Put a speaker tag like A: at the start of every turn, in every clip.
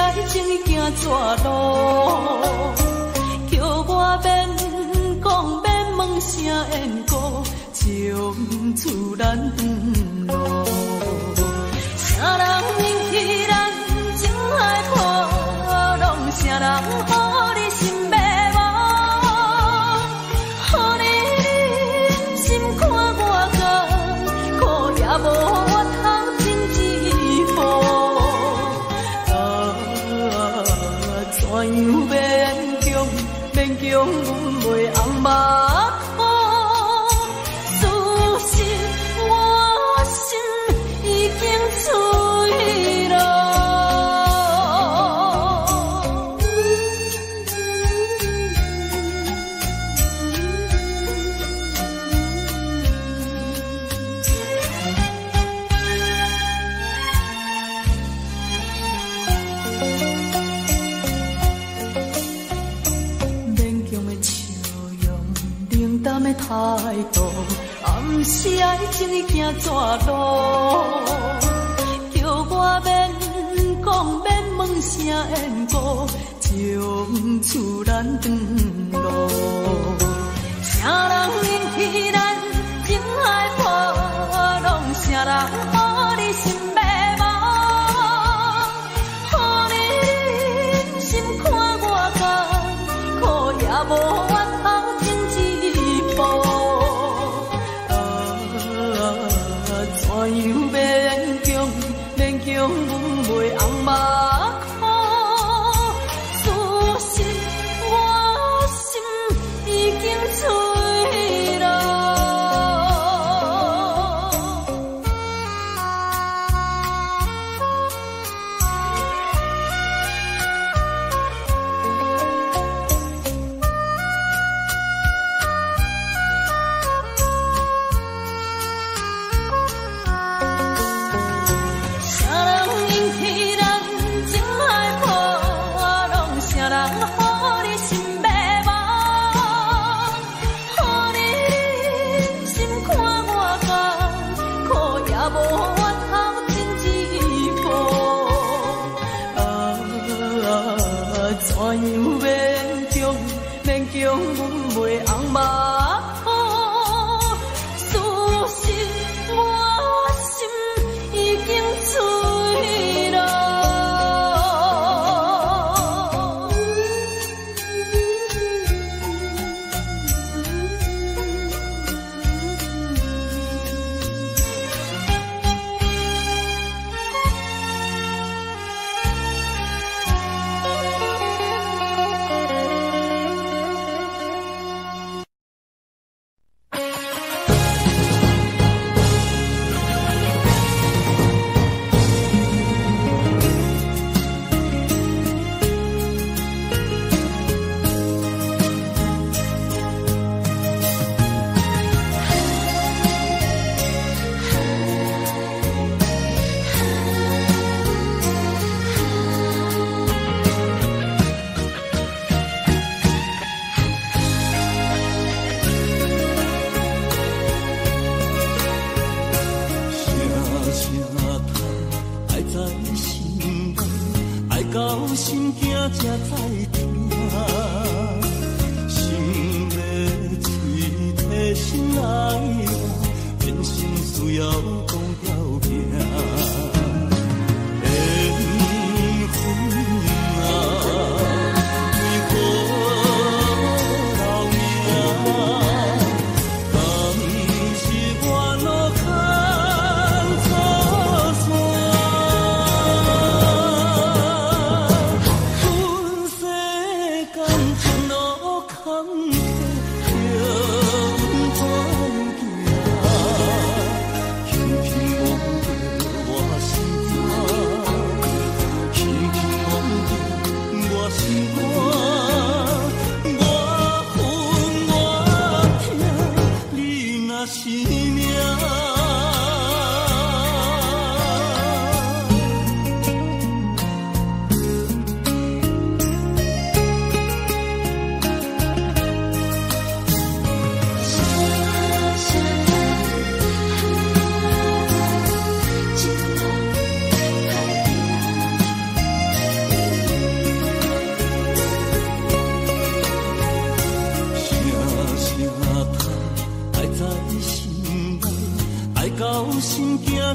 A: 愛情已行絕路，叫我免講免問啥緣故，從此咱斷路。啥人引起咱情海波浪？啥人予你心迷惘？予你忍心看我艱苦，也無法通進一步。啊，怎樣勉強勉強阮袂紅目眶？事實我心已經碎了。勉強的笑容，冷淡的態度，暗示愛情已行絕路，叫我免講免問啥緣故，從此咱斷路。啥人引起咱情海波浪？啥人予你心迷惘？予你忍心看我艱苦，也無法通進一步。啊，怎樣勉強勉強阮袂紅目眶？事實我心已經碎了。啥人引起咱情海波浪？啥人予你心迷惘？予你忍心看我艱苦，也無法通進一步。啊，怎樣勉強勉強阮袂紅目眶？事實我心已經碎了。
B: 聲聲叹，愛在心內，愛到心驚才知疼。心欲喙提心來活，人生需要講條件。緣分啊，為何留名？敢是我路坎错线？阮世间情路坎坷，叫阮怎行？轻轻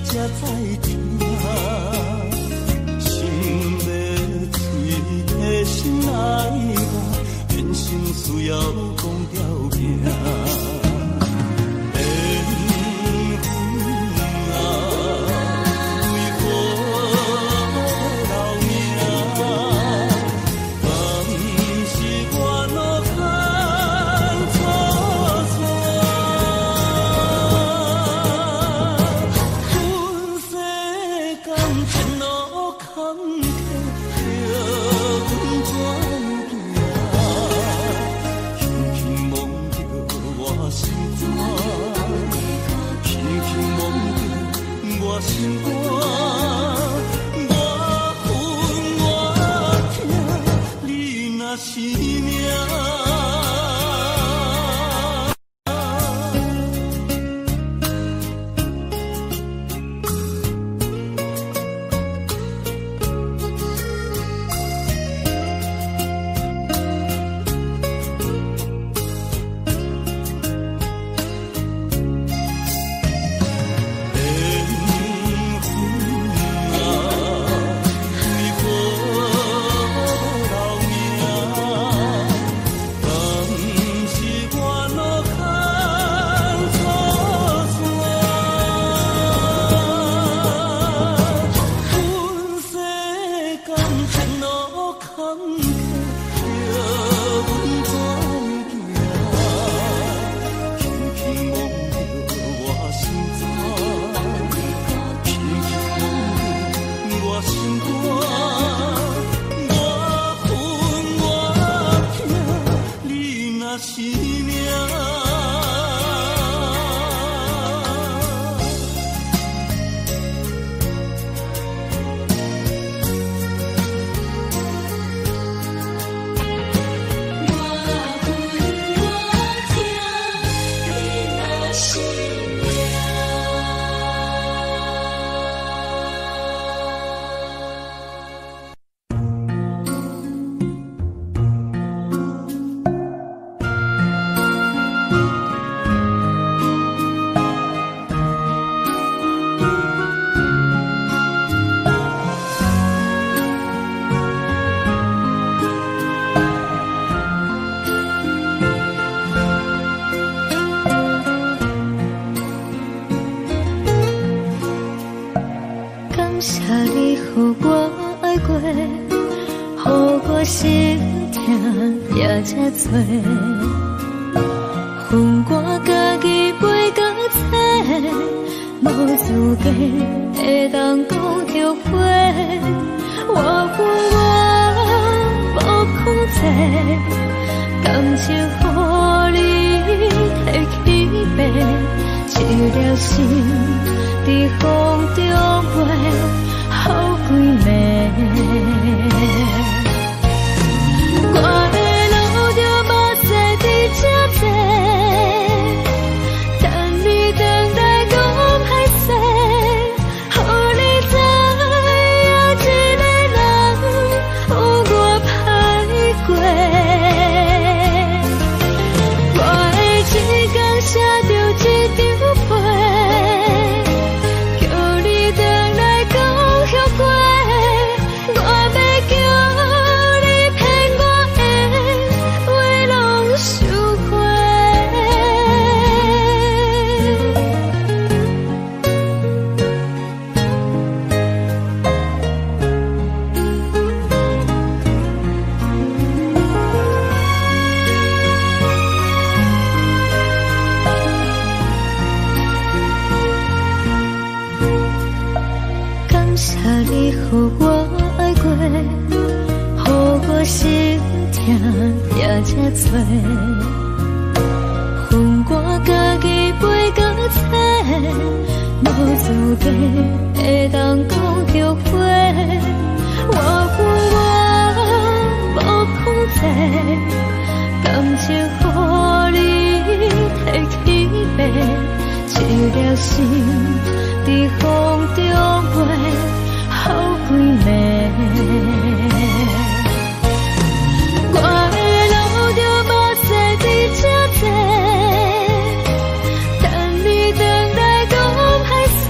B: 才知疼。心欲碎，提心来我，人生需要讲条件。缘分啊，为何留名？敢是我路坎错线？阮世间前路坎坷，叫阮怎行？轻轻摸著我心肝，轻轻摸著我心肝，我恨我疼，你若是命。缘分啊，为何留名？敢是我路坎错线？阮世间前路坎坷，叫阮怎行？轻轻摸著我心肝，轻轻摸著我心肝，我恨我疼，你若是命。
A: 我恨我疼，你若是命。感谢你予我爱过，予我心疼也这多。恨我家己飞到册，无资格会当讲后悔。我恨我无控制，感情予你提起爬，一粒心伫风中飞，好几暝。我会流着目屎伫这坐，等你转来讲歹势，予你知影一个人有偌歹过。我会一工写著一张批，叫你转来讲后悔。我欲叫你骗我的话拢收回。感谢你予我爱过，予我心疼也这多。恨我家己飞到册，无资格会当讲后悔。我恨我无控制，感情予你提起爬，一粒心伫风中飞，好几暝。我会流着目屎伫这坐，等你转来讲歹势，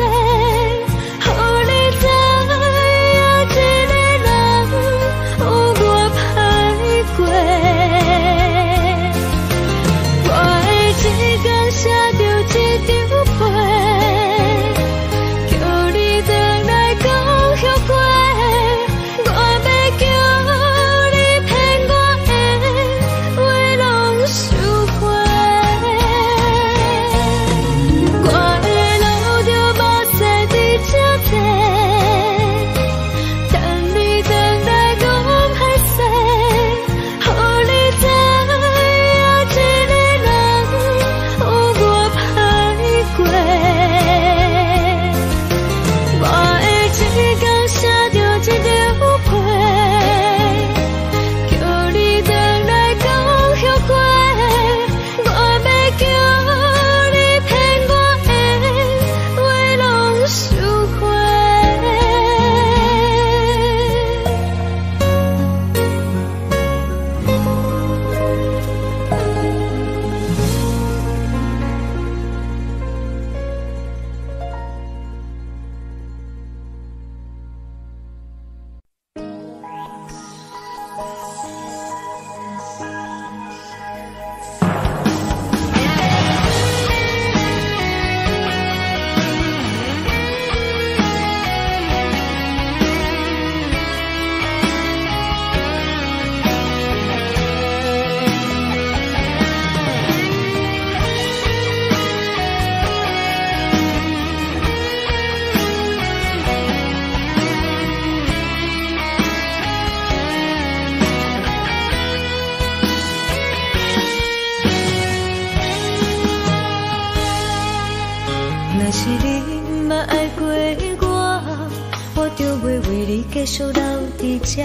A: 就欲為你繼續留佇這。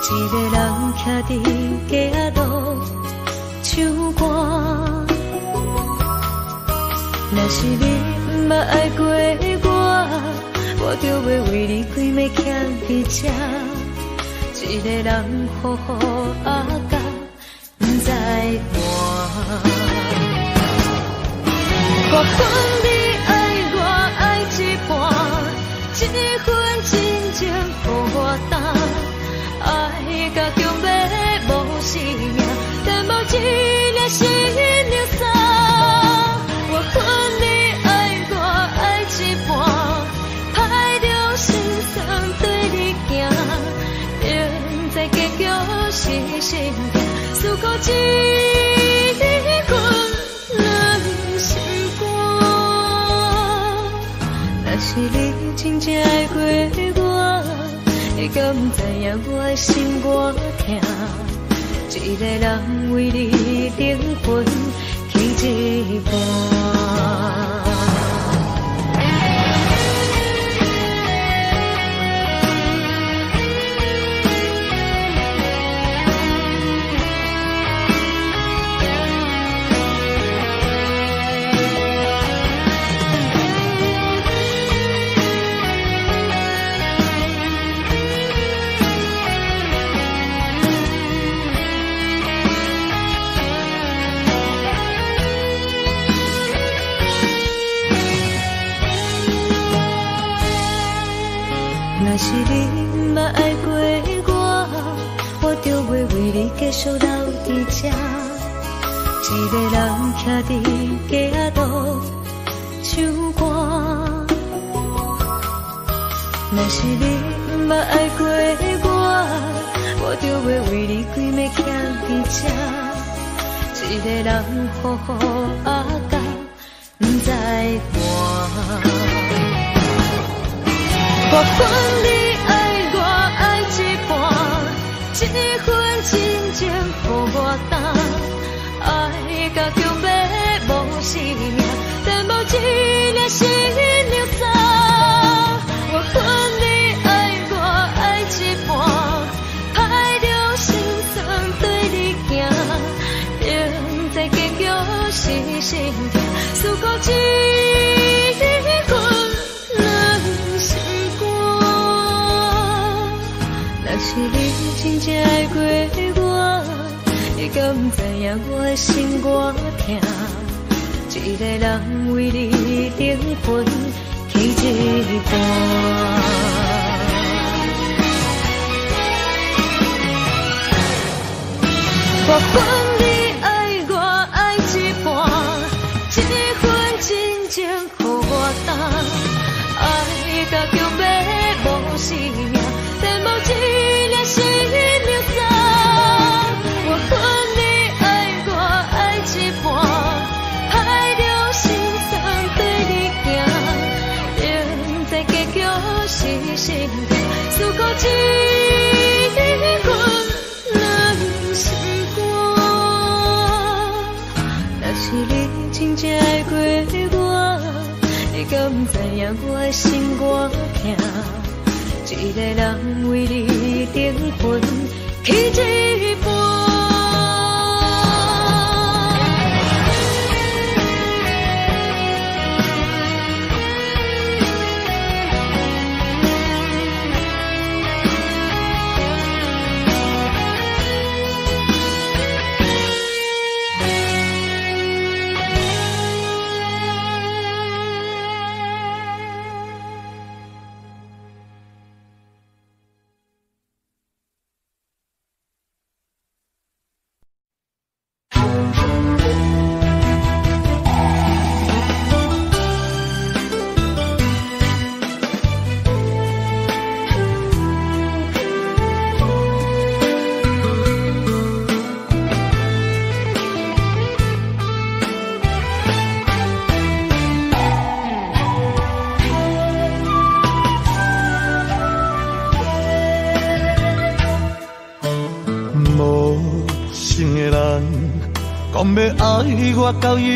A: 一个人徛佇街仔路唱歌。若是你毋捌愛過我，我就欲為你規暝徛佇這。一个人雨雨仔甲不知寒。我恨你愛我愛一半，這份真情予我擔，愛甲強欲無性命，但無一領新娘衫。我恨你愛我愛一半，歹著心酸對你行，明知結局是心痛，思苦這份軟心肝。若是你真正愛過我，你敢知影我的心偌疼？一個人為你靈魂去一半。若是你毋捌愛過我，我就欲為你繼續留佇這。一個人徛佇街仔路唱歌。若是你毋捌愛過我，我就欲為你規暝徛佇這。一個人雨雨仔甲不知寒。我恨你愛我愛一半，這份真情予我擔，愛甲強欲無性命，但無一領新娘衫。我恨你愛我愛一半，歹著心酸對你行，明知結局是心痛，思苦這份軟心肝。若是你真正愛過我，你敢知影我的心偌疼？一個人為你靈魂去一半。我恨你愛我愛一半，這份真情予我擔，愛甲強欲無性命，但無一領新娘衫。我恨你愛我愛一半，歹著心酸對你行，明知結局是心痛，思苦這份軟心肝。若是你真正愛過我，你敢知影我的心偌疼？一個人為你靈魂去一半。
B: 无心的人，講欲愛我到永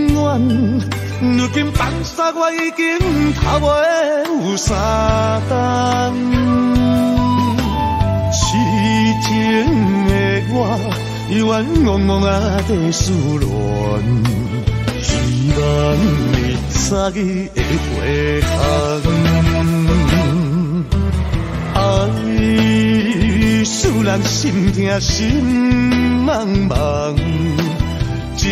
B: 遠，如今放杀我已经头尾有三冬。痴情的我，犹原戆戆仔在思恋，希望你早日会回头。爱使人心疼心茫茫，情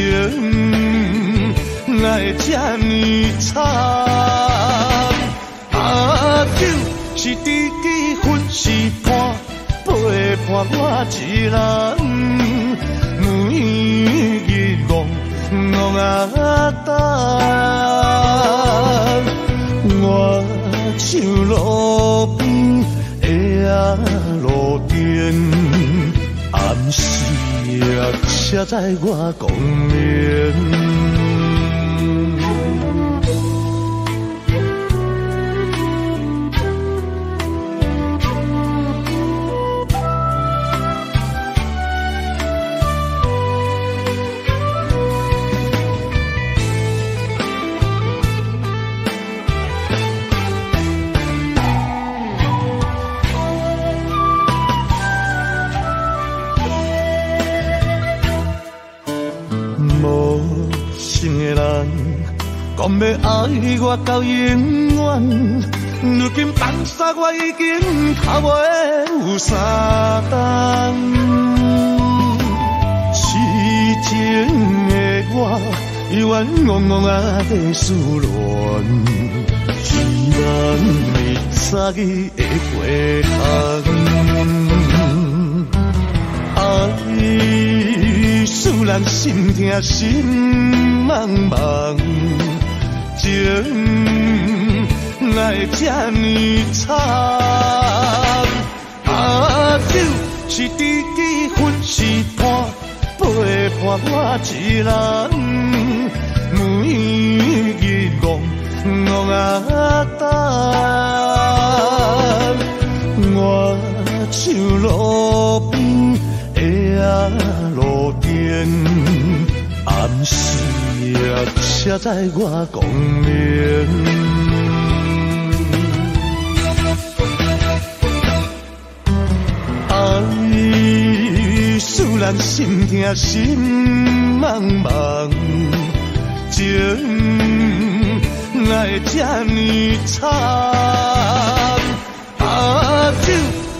B: 哪会这呢惨？啊，酒是知己分是伴，陪伴我一人，每日戆戆仔等。我像路边的路灯，暗时啊，车载我光明。讲欲爱我到永远，如今放杀我已经头尾有三冬。痴情的我，犹原戆戆仔在思恋，希望你早日会回头。爱使人心疼心茫茫。情哪会这呢惨？啊，酒是知己分是伴，陪伴我一人，每日戆戆仔等。我像路边的路灯，暗时啊，车载我光明。爱使人心疼心茫茫，情哪会这呢惨？啊，酒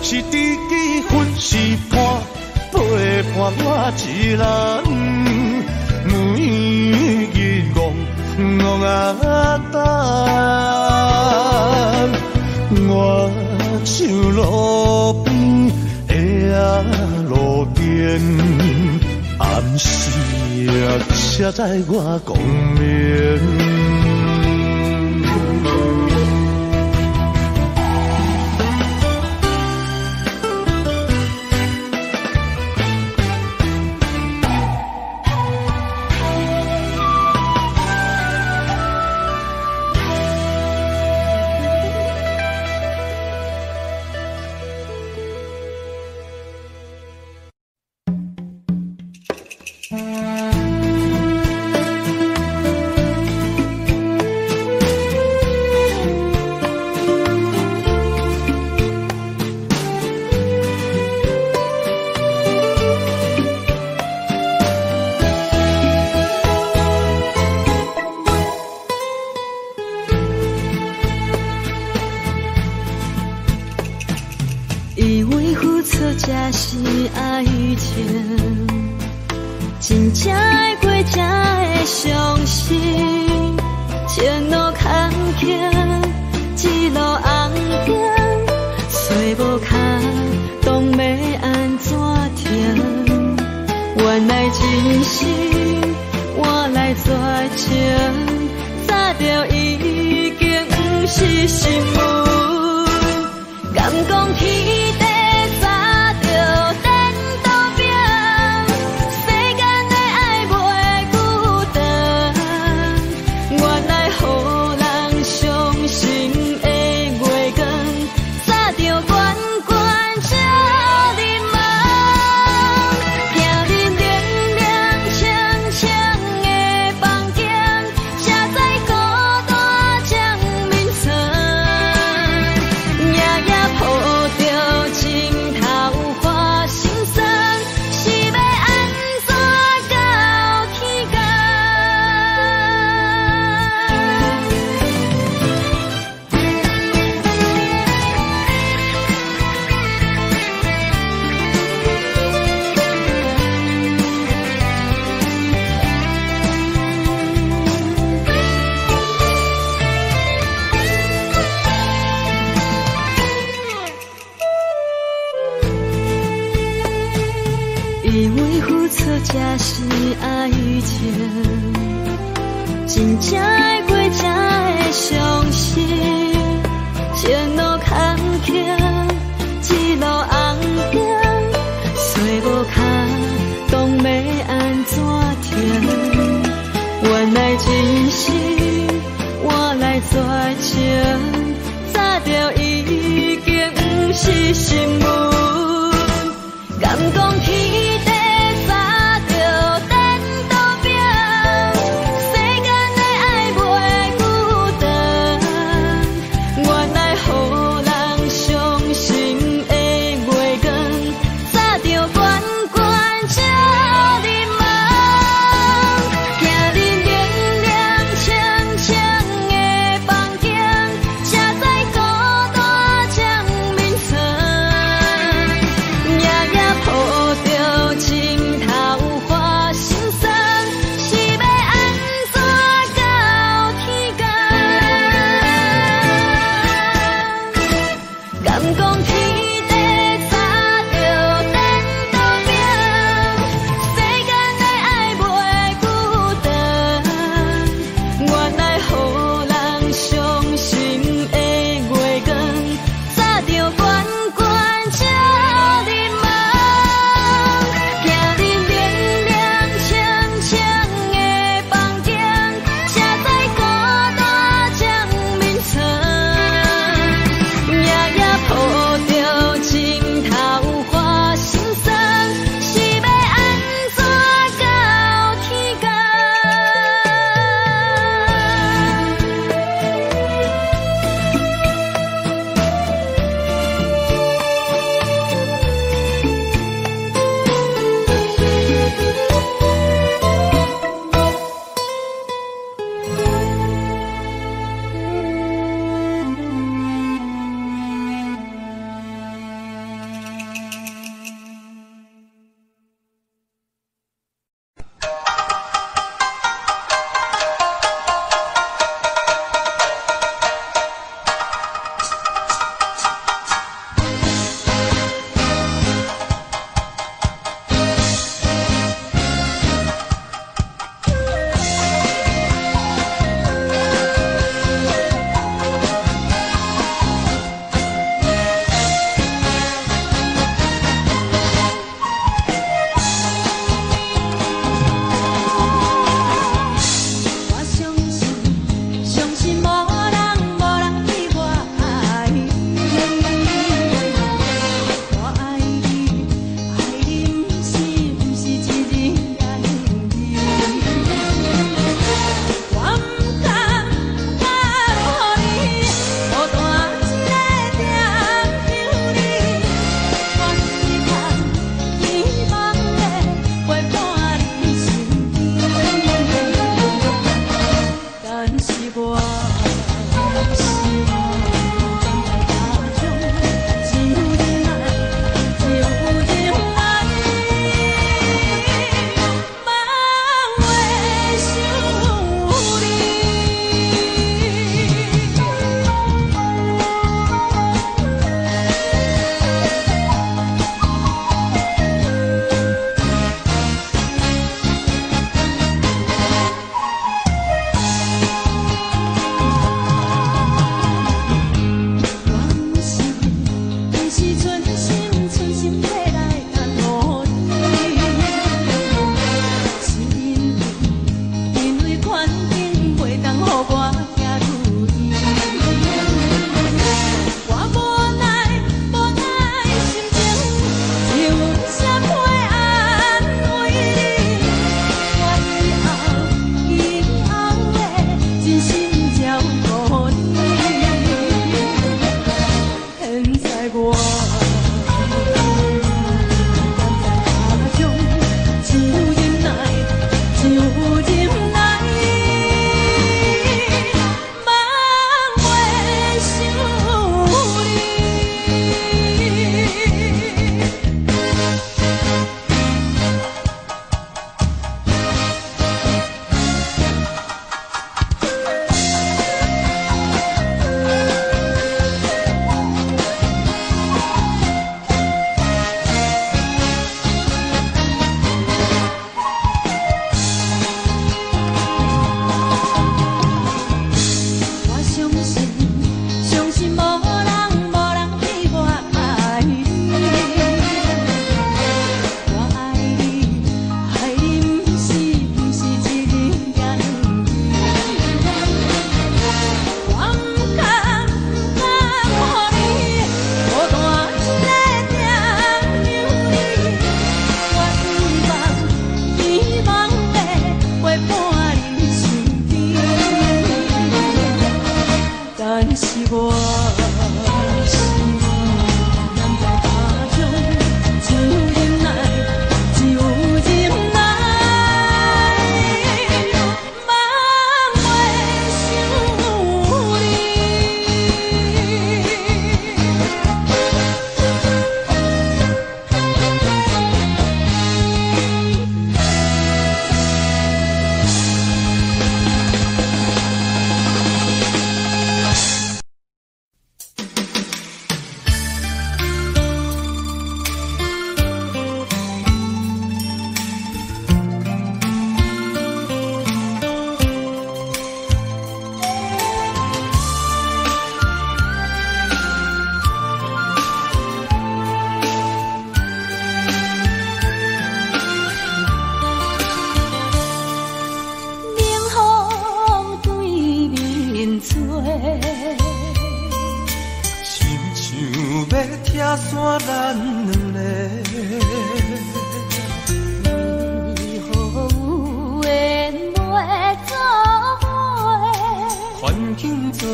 B: 是知己分是伴，陪伴我一人。每日戆戆仔等，我像路边的路灯，暗时啊，车载我光明。
A: 这是爱情，真正会过才会伤心。前路坎坷，一路红灯，找无跤，当欲按怎停？原来真心换来绝情，早就已经不是新闻。敢讲天地早就颠倒变，世间的爱袂久长。原来予人伤心的月光，早就悬悬这呢茫。行入冷冷清清的房间，才知以為付出才是愛情，真正愛過才會相信，前路坎坷，一路紅燈，衰無跤，當欲按怎停？原來真心換來絕情，早就已經毋是新聞。敢講天地早就顛倒變，世間的愛袂孤單。原來予人傷心的月光，早就懸懸照入夢。行入冷冷清清的房間，才知孤單占眠床。夜夜抱著枕頭看心酸，是欲按怎到天光？敢講天地早就顛倒變，世間的愛袂孤單。原來予人傷心的月光，早就懸懸照入夢。行入冷冷清清的房間，才知孤單占眠床。夜夜抱著枕頭看心酸，是欲按怎到天光？
C: 我相信，相信無人無人比我愛你。我愛你，愛你毋是一日也兩日。我毋甘毋甘予你孤單一个踮想你。我希望希望會陪伴你身邊。但是我是我踮在家中，只有忍耐，只有忍耐，梦會想你。我毋是，毋是存心存心欲來耽誤你，是因為因為環境袂當予我行如意。我無奈無奈心情，只有寫批安慰你。我以後以後會真心照顧你。現在我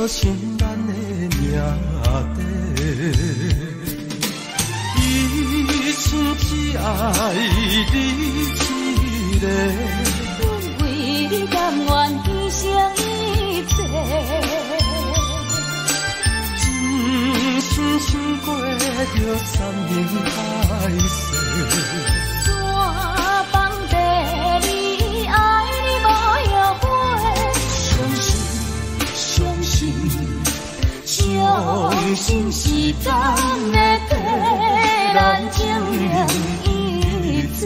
B: 做成咱的命底。一生只愛你一个，
C: 阮為你甘願犧牲一切。
B: 真心想過著山盟海誓。
C: 怎放低你，愛你無後悔。
B: 相信，相信，
C: 相信時間會替咱證明一切。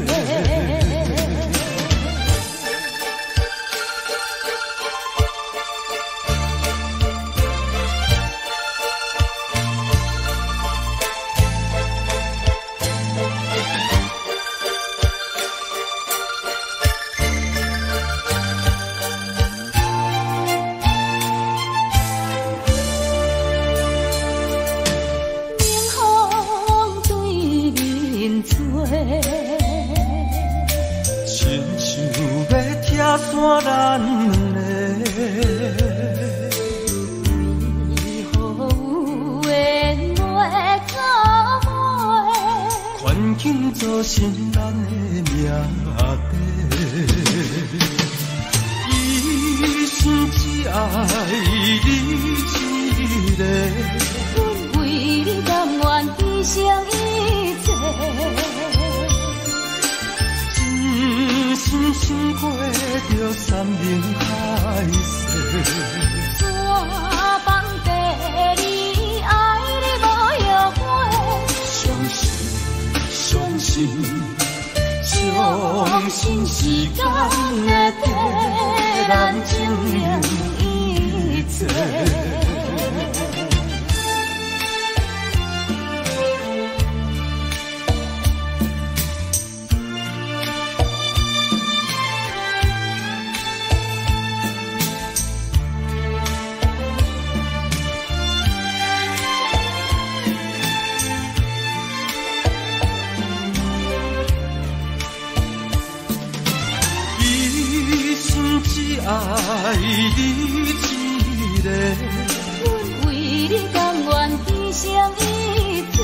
C: 冷風對面吹，
B: 親像欲拆散咱兩个。
C: 為何有緣袂到尾？
B: 環境造成咱的命底。一生只愛你一个，
C: 阮為你甘願犧牲一切。
B: 真心想過著山盟海誓。
C: 怎放低你，愛你無後悔。
B: 相信，相信，
C: 相信時間會替咱證明一切。
B: 一生只愛你一个，
C: 阮為你甘願犧牲一切。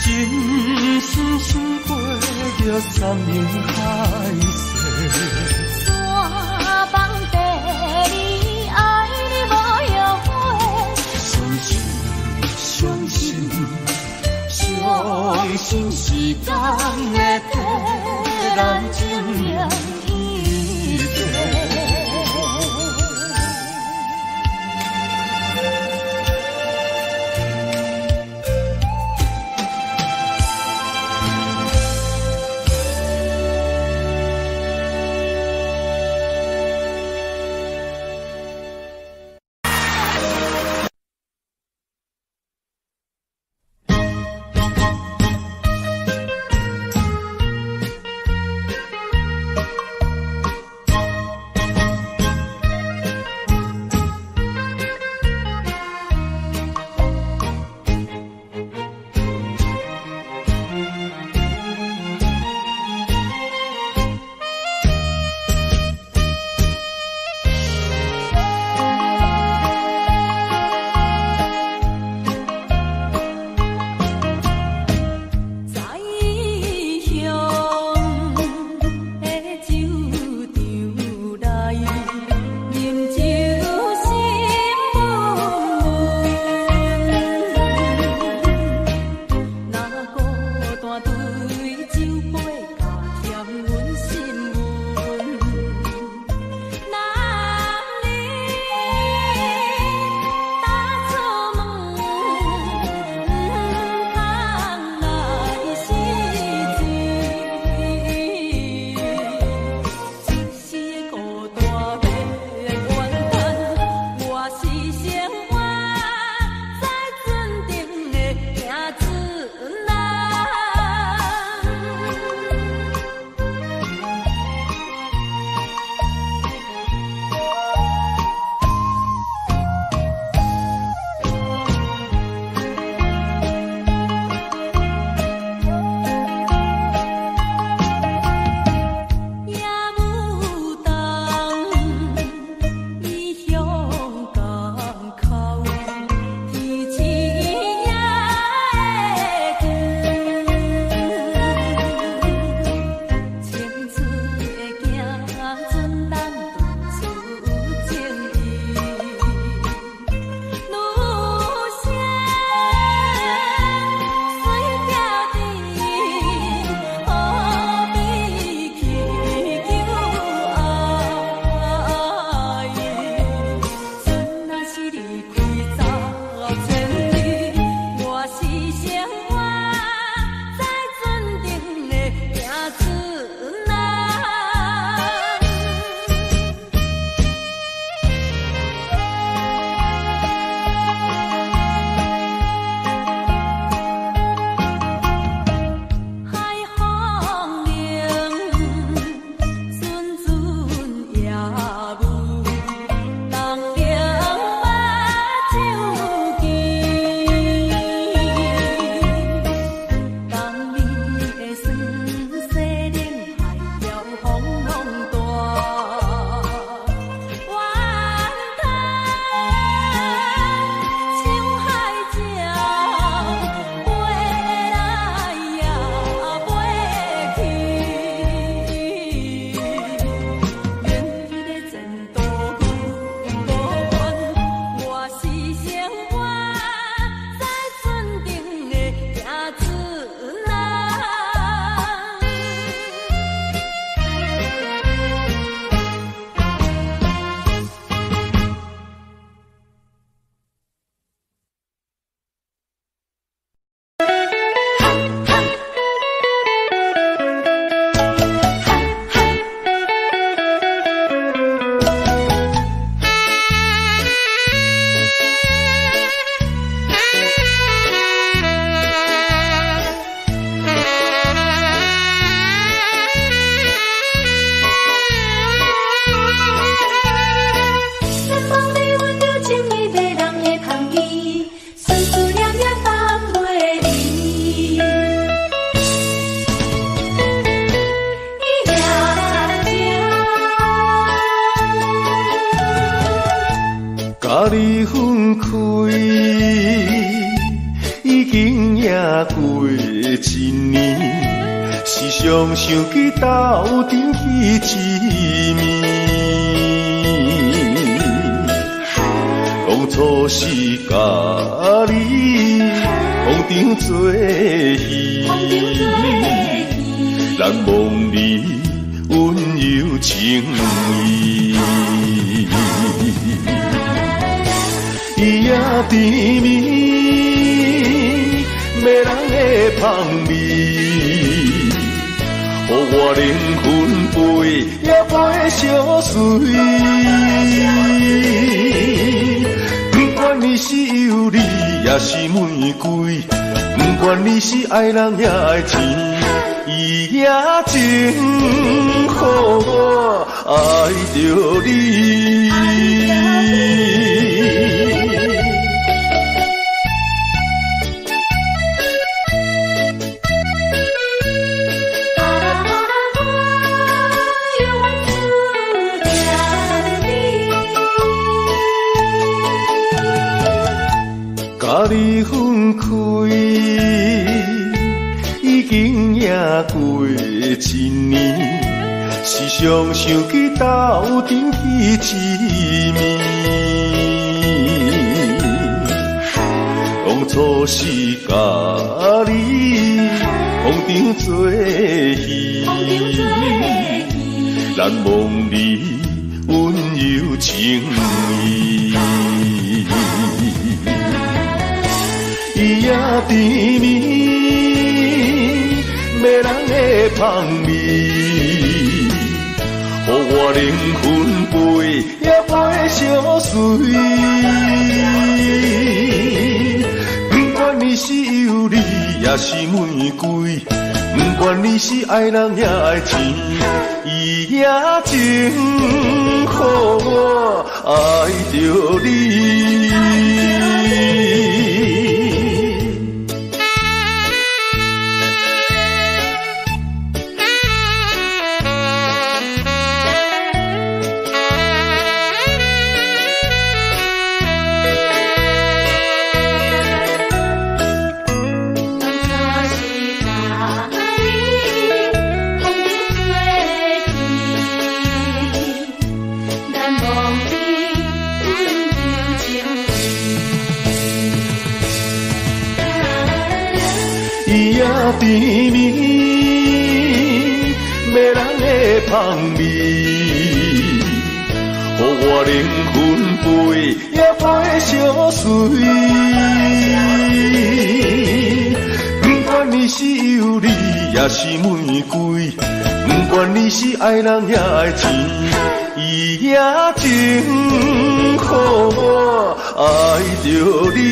B: 真心想過著山盟海誓。
C: 怎放低你，愛你無後悔。
B: 相信，相信，
C: 相信時間會替咱證明一切。
B: 過一年，時常想起鬥陣彼一暝。當初是佮你空中做戏，难忘你温柔情意。伊也甜蜜，迷人的香味，予我灵魂飞也飞相随。不管你是尤里也是玫瑰，不管你是愛人也愛錢，伊也情予我愛著你。佮你分開已經也過一年，時常想起鬥陣彼一暝。當初是佮你空中做戲，難忘你溫柔情意。伊也甜蜜，迷人的香味，予我靈魂飛也飛相隨。不管你是尤里也是玫瑰，不管你是愛人也愛錢，伊也情予我愛著你。伊也甜蜜，迷人的香味，予我靈魂飛也飛相隨。不管你是尤里也是玫瑰，不管你是愛人也愛錢，伊也情予我愛著你。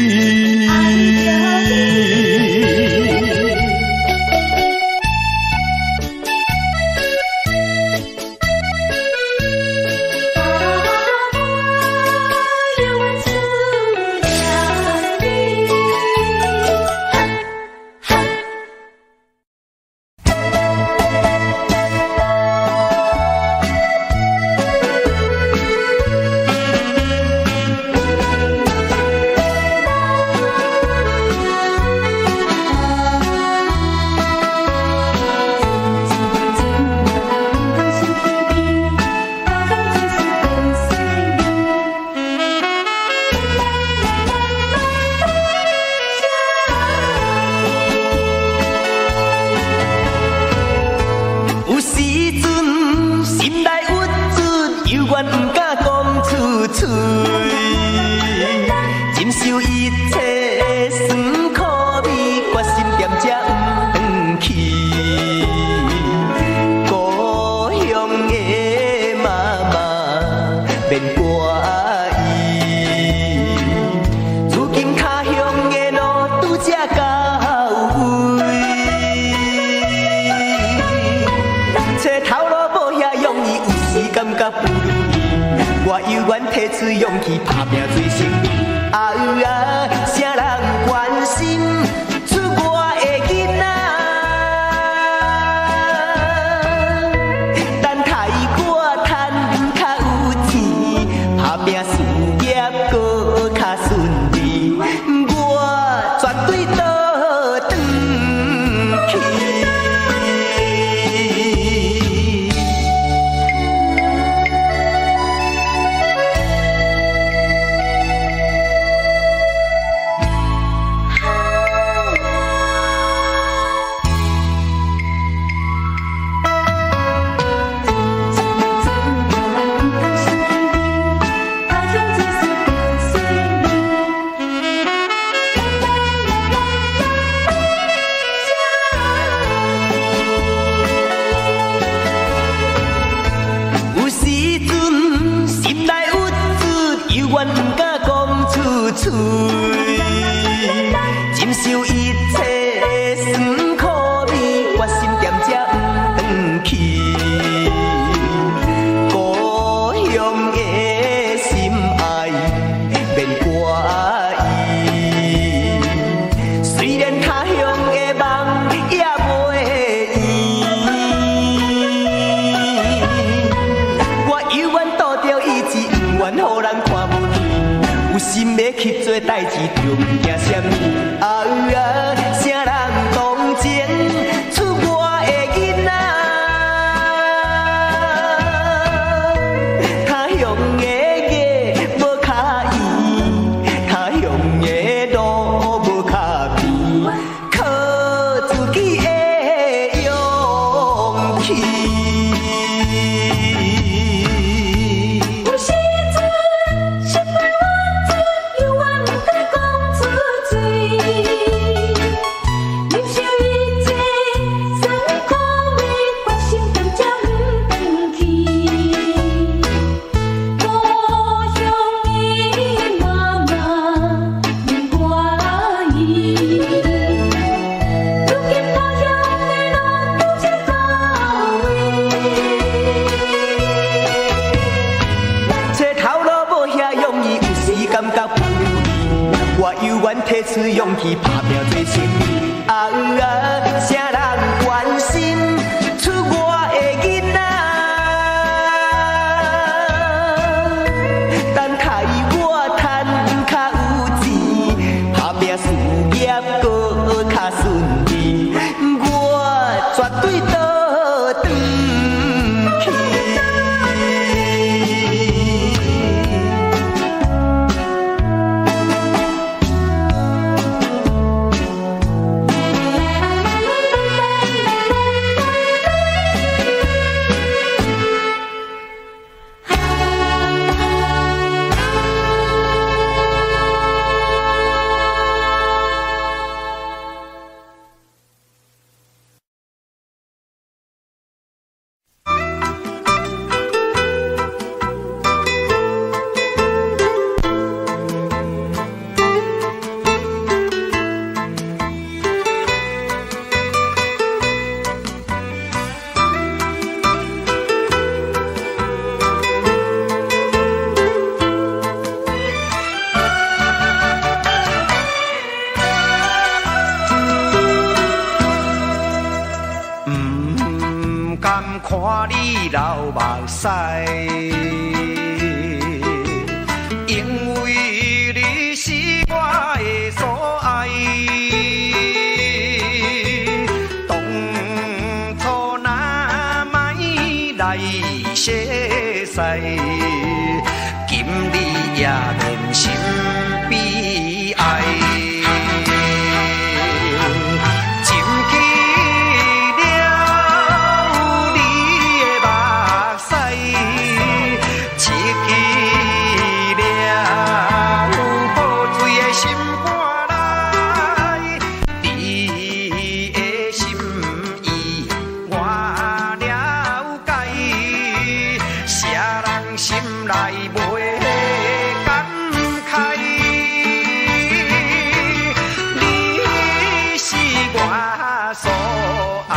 D: 我犹原提出勇氣打拼做生意。啊啊，啥人關心出我的囡仔？等待我趁較有錢，打拼事業閣較順利，我絕對倒轉。喙，忍受一切的酸苦味，決心踮這毋轉去。故鄉的心愛免掛意，雖然他鄉的夢也袂圓，我猶原賭著意志，毋願予人看無甜。有心欲去做代誌，就毋驚啥物。啊啊，啥人同情出外的囡仔？他鄉的月無較圓，他鄉的路無較平，靠自己的勇氣。
C: 有時陣失敗我猶原毋敢講出嘴，忍受一切酸苦味，決心踮這毋轉去。故鄉的媽媽免掛意，如今他鄉的路拄則到位。
D: 找頭路無遐容易，有時感覺不如意，我猶原提出勇氣打拼做生意。啊啊，啥人關心出外的囡仔？等待我趁較有錢，打拼事業閣較順利，我絕對倒轉去。
E: 毋甘看你流目屎，因為你是我的所愛。當初若莫來相識，今日也免心悲哀。沉起了你的目屎，失去了破碎的心肝內，你的心意我了解，啥人心內袂感慨？你是我所愛。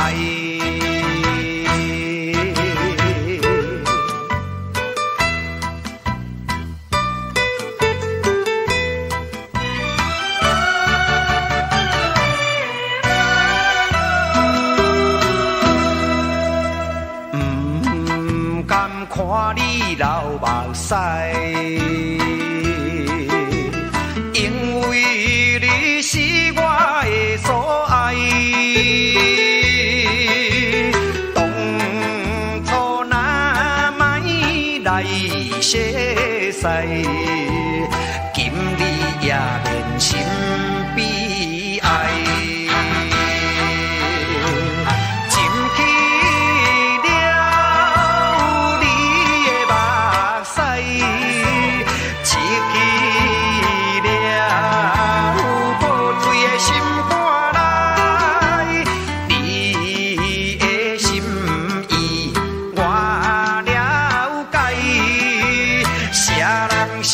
E: 毋甘看你流目屎，因為你是我的所愛。當初若莫來相識，今日也免心悲哀。沉起了你的目屎，失去了破碎的心肝內，你的心意我了解，啥人心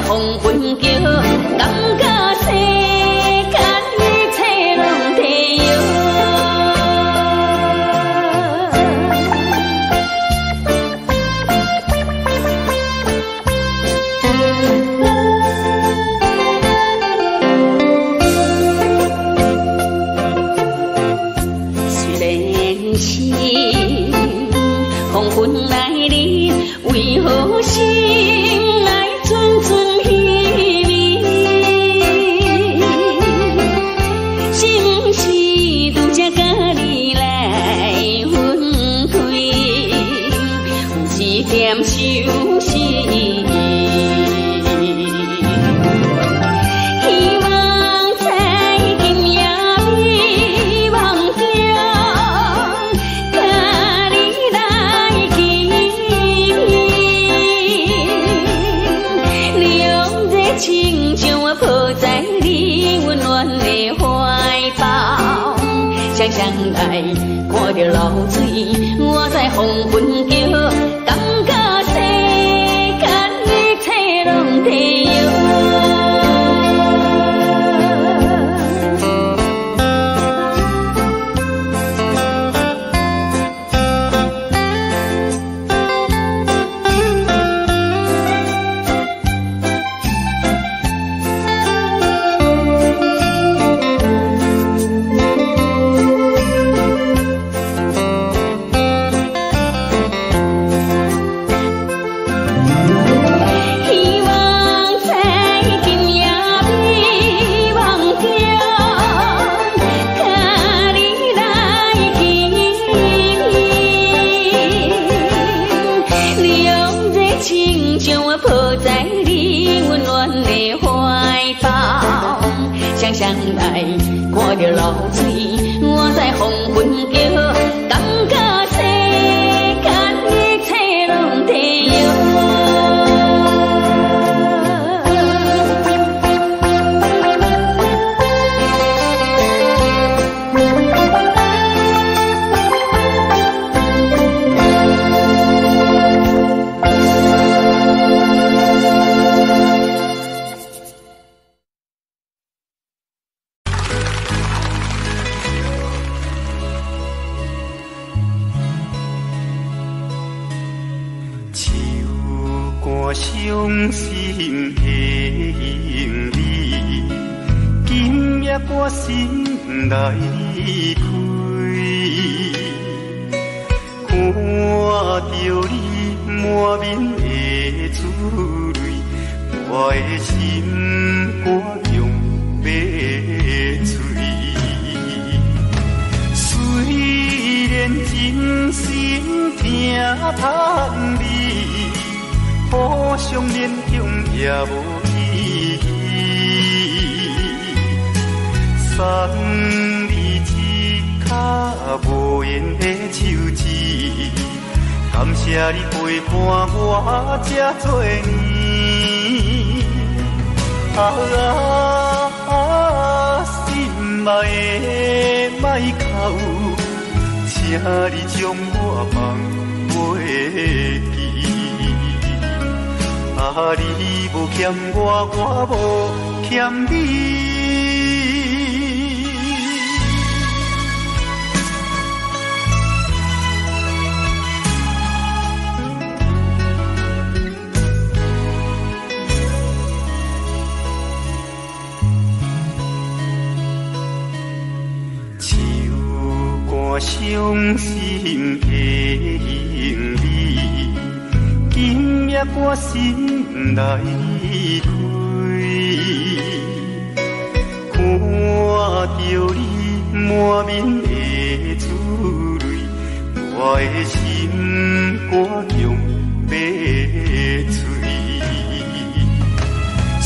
C: 黃昏橋，感覺世間一切攏提搖。雖然是黃昏來臨，為何心內陣陣稀微？是毋是拄才佮你來分開，有一點相思？希望在今夜美夢中，佮你來見面。涼熱親像我抱在你溫暖的懷抱，雙雙來看著流水，我在黃昏橋，感覺世間一切攏提搖。希望在今夜美夢中，佮你來見面。涼熱親像我抱在你溫暖的懷抱，雙雙來看著流水，我在黃昏橋，感覺世間一切攏提搖。
E: 手肝傷心的行李，今夜我心內開，看著你滿面的珠淚，我的心肝強欲碎。雖然真心疼痛你，互相勉強也無意義。送你一跤無緣的手指，感謝你陪伴我這多年。啊啊，心愛的莫哭，請你將我放袂記。啊，你無欠我，我無欠你。手肝傷心的行李，今夜我心內開，看著你滿面的珠淚，我的心肝強欲碎。雖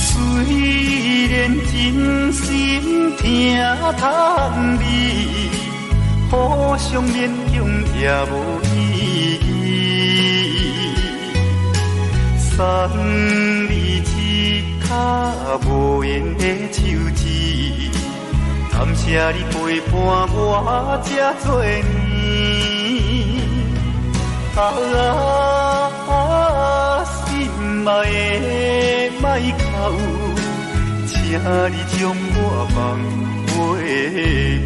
E: 然真心疼痛你，互相勉強也無意義。送你一跤無緣的手指，感謝你陪伴我這多年。啊啊，心愛的莫莫哭，请你将我放袂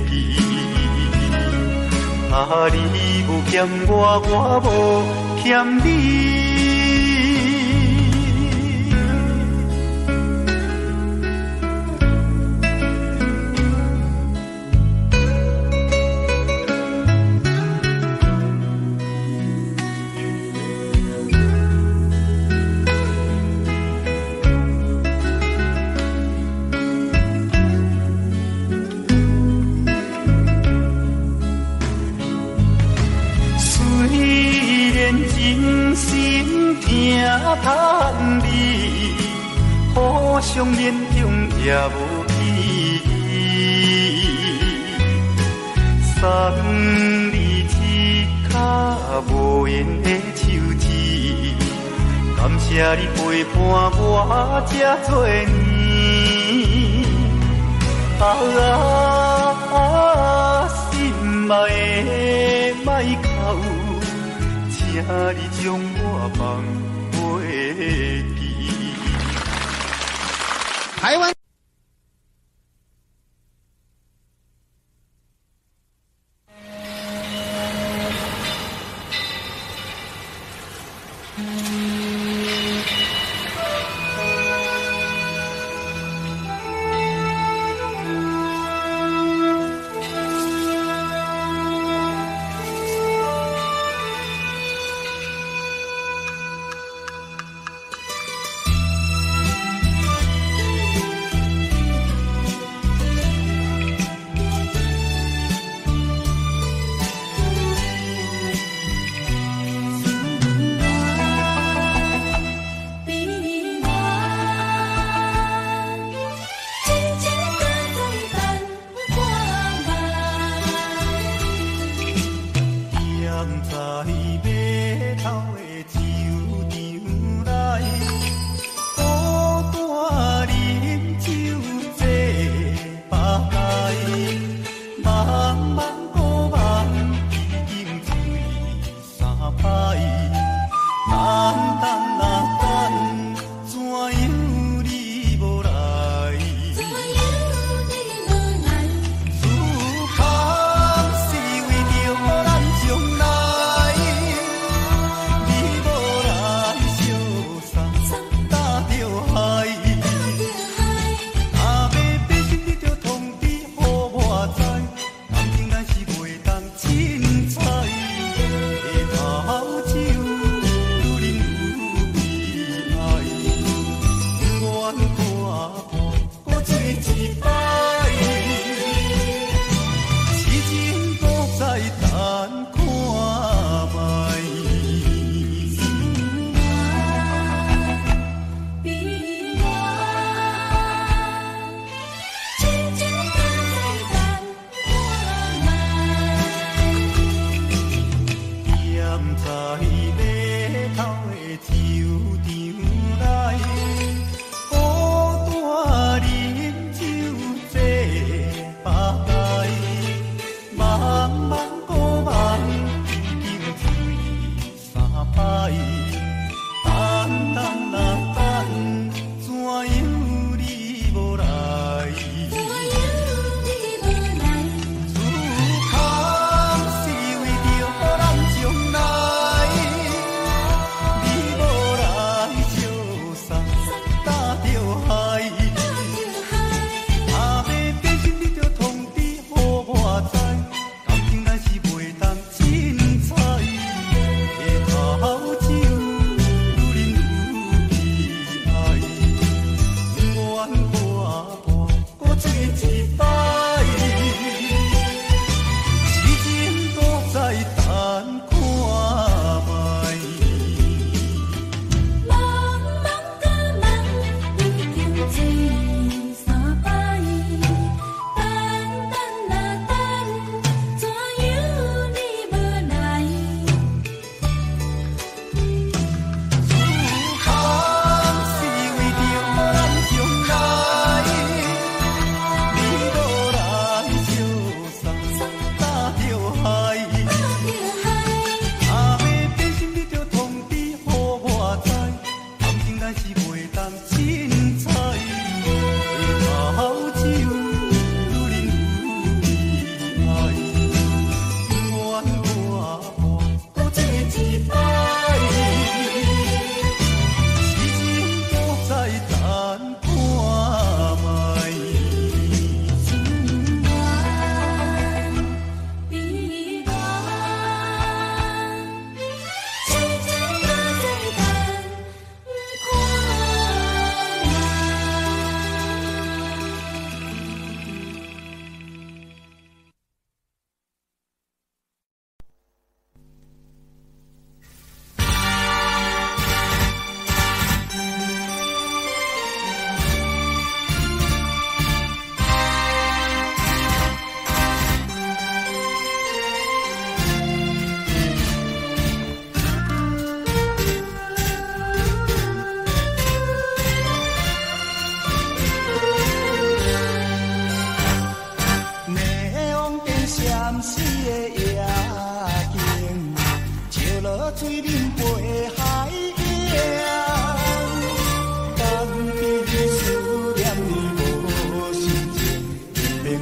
E: 记。啊，你無欠我，我無欠你。疼你，互相勉强也無意義。送你一跤無緣的手指，感謝你陪伴我這多年。啊啊，心愛的莫哭，請你將我放
F: 台灣。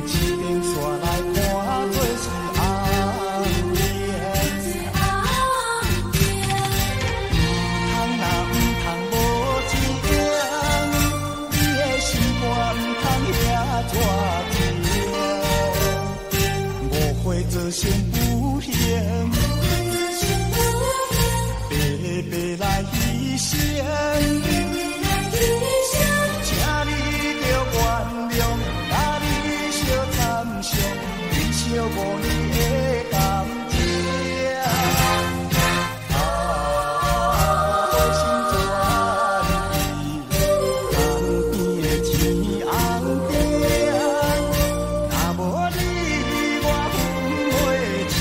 B: 明市灯线來看做是紅燈。毋通若毋通無情，你的心肝毋通遐熱情。誤會造成不幸，白白來犧牲。請你著原諒，佮你相參詳，珍惜5年的感情。啊，回心轉意，江邊的天紅燈，若無你，我分袂清。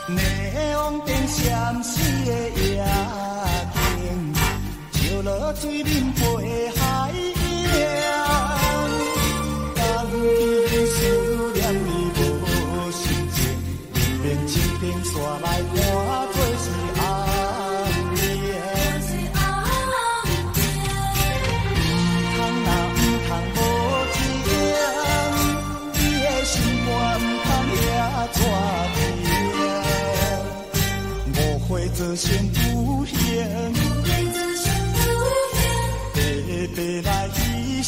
B: 霓虹燈閃烁的夜景，照落水面飛海影。江邊思念你無心情，明明市燈線來看做是紅燈。毋通若毋通無情，你的心肝毋通遐熱情。誤會造成不幸，白白來犧牲。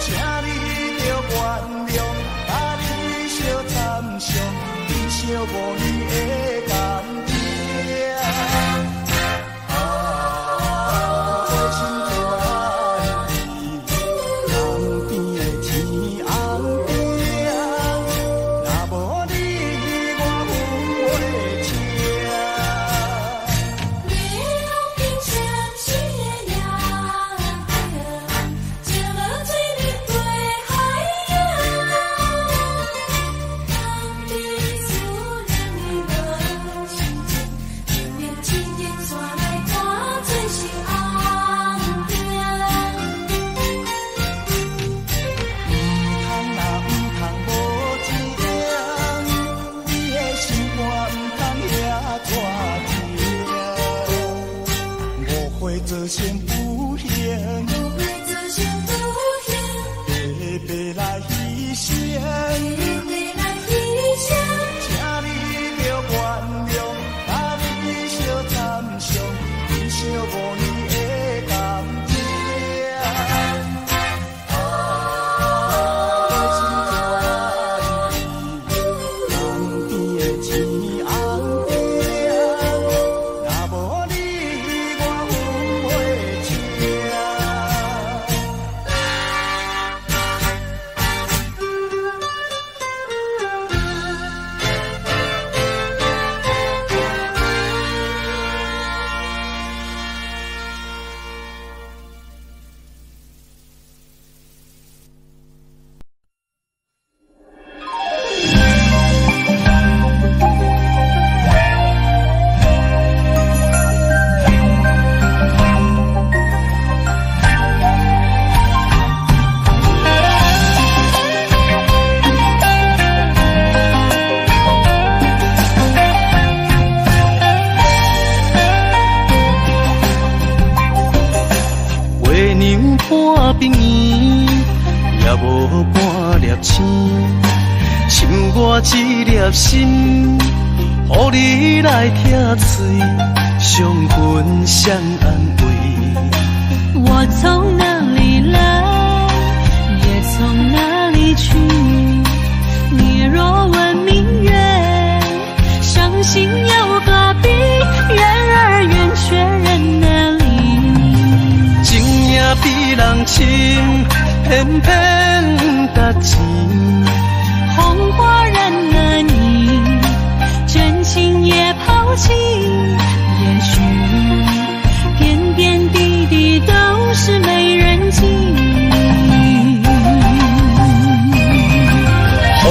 B: 請你著原諒，佮你相參詳，珍惜5年的感情。啊，回心轉意，江邊的天紅燈，若無你，我分袂清。
C: 霓虹燈閃爍的夜景，照落水面飛海影。江邊思念你無心情，明明市燈線來看做是紅燈。
B: 毋通若毋通無情，你的心肝毋通遐熱情。誤會造成不幸，
C: 誤會造成不幸，
B: 白白來犧牲。
C: 白白來犧牲。
B: 請你著原諒，佮你相參詳，珍惜5年的感情。啊，回心轉意，江邊的天紅燈，若無你，我分袂清。
E: 月娘半边圆，也無半粒星。像我這粒心，予你來拆碎，傷痕誰安慰？
A: 我從哪裡來，也從哪裡去。你若問明月，相信又何必？月兒圓卻人難離。
E: 情也比人深，偏偏值錢。
A: 紅花染了你，真情也拋棄。也許點點滴滴都是美人計。
E: 風